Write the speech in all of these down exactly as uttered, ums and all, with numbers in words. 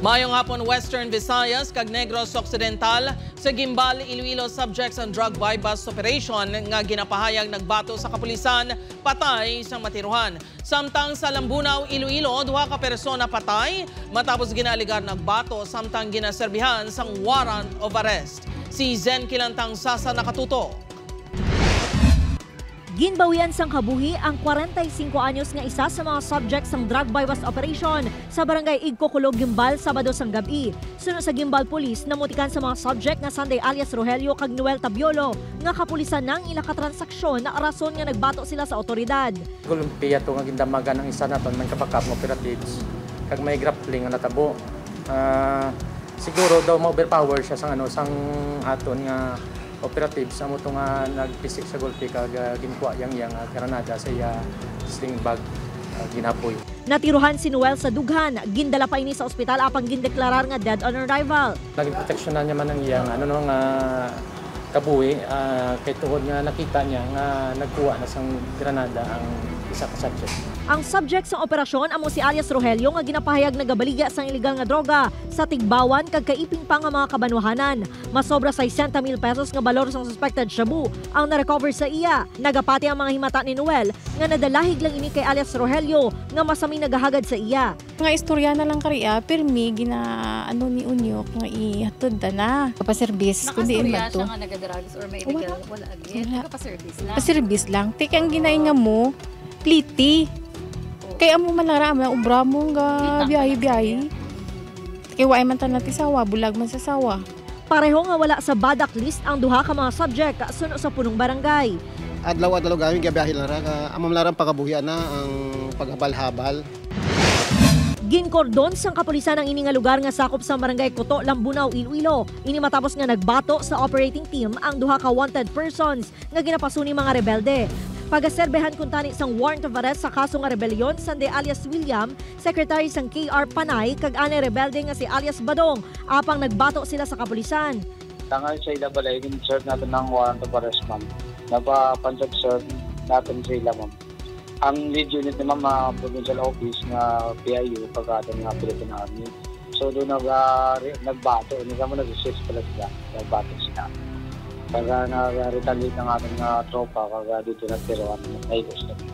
Maayong hapon, Western Visayas kag Negros Occidental. Sa Guimbal, Iloilo, subject sang drug buy-bust operation nga ginapahayag nagbato sa kapulisan, patay sang matiruhan. Samtang sa Lambunao, Iloilo, duha ka persona patay matapos ginaalegar nagbato samtang ginaserbihan sang warrant of arrest. Si Zen Kilantang Sasa nakatutok. Ginbawian sang kabuhi ang kwarenta y singko anyos nga isa sa mga subject sang drug buy-bust operation sa Barangay Igcocolog, Guimbal, Sabado sang gab-i. Suno sa Guimbal Police, namutikan sa mga subject nga Sunday alias Rogelio kag Noel Tabiolo nga kapulisan na ang ila ka transaksyon, rason nga nagbato sila sa awtoridad. Gulpi ato nga gindamagan ang isa naton man kabakap nga operatives kag may grappling nga natabo. Ah, siguro daw ma-overpower siya sang, ano, sang aton nga operatives, amo to nga nagpisik sa gulpi kag, ah, ginkuha yang, yang, ah, granada sa iya sling bag, ah, ginapoy. Natiruhan si Noel sa dughan, gindala pa ini sa ospital apang gindeklarar nga dead on arrival. Naging proteksyonan niya man ang iyang, ano, no, nga kabuhi, ah, kay tungod nga nakita niya nga nagkuha na sang granada ang isa ka subject. Ang subject sang operasyon amo si alias Rogelio nga ginapahayag nagabaligya sang iligal nga droga sa Tigbawan kag kaiping pa nga mga kabanwahanan. Masobra sesenta mil pesos nga balor sang suspected shabu ang na-recover sa iya. Nagapati ang mga himata ni Noel nga nadalahig lang ini kay alias Rogelio nga masami nagahagad sa iya. Nga istorya na lang kari, ah, pirmi gina-, ano ni Unyok nga ihatod ta na. Kapaservice, kundi Nakastorya inmadto. Siya nga nagadrugs or may Wala. Illegal? Wala, again. Wala. Nagapaservice lang. Paservice lang. Ti kay ang ginainga mo, pliti. Oh. Kay amo man lang ra, amo lang obra mo nga Kita ka biyahe-biyahe. Lang kaya. Kay waay man ta natisawa, bulag man sa sawa. Pareho nga wala sa badak list ang duha ka mga subject suno sa punong barangay. Adlaw-adlaw gani gabiyahe lang ra, nga amo lang ra pagabuhian na ang paghabal-habal. Ginkordon sang kapulisan ang ini nga lugar nga sakop sa Barangay Coto, Lambunao, Iloilo. Ini matapos nga nagbato sa operating team ang duha ka wanted persons nga ginapaso ni mga rebelde. Pagaserbehan kuntani sang warrant of arrest sa kaso nga rebellion, Sunday alias William, secretary sang K R Panay, kag anay rebelde nga si alias Badong, apang nagbato sila sa kapulisan. Tangay sa ila balay, in-serve naton ang warrant of arrest, ma'am. Napa-, pan-serve naton sa ila, ma'am. Ang lead unit ni ma'am, ah, provincial office nga P I U, pag-aton nga Philippine Army. So, doon nag-, ah, re-, nagbato. Hindi ka mo nag-resist pala sila. Nagbato sila. Kaya nag-retaliate ang aton nga tropa, kaya dito nagtiruan, nahigos kami.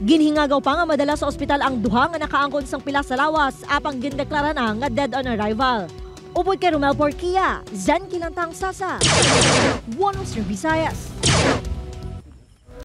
Ginhingagaw pa nga madala sa ospital ang duha nga nakaangkon sang pila sa lawas, apang gindeklara na nga dead on arrival. Upod kay Romel Porquia, Zen Kilantang Sasa, One News Visayas.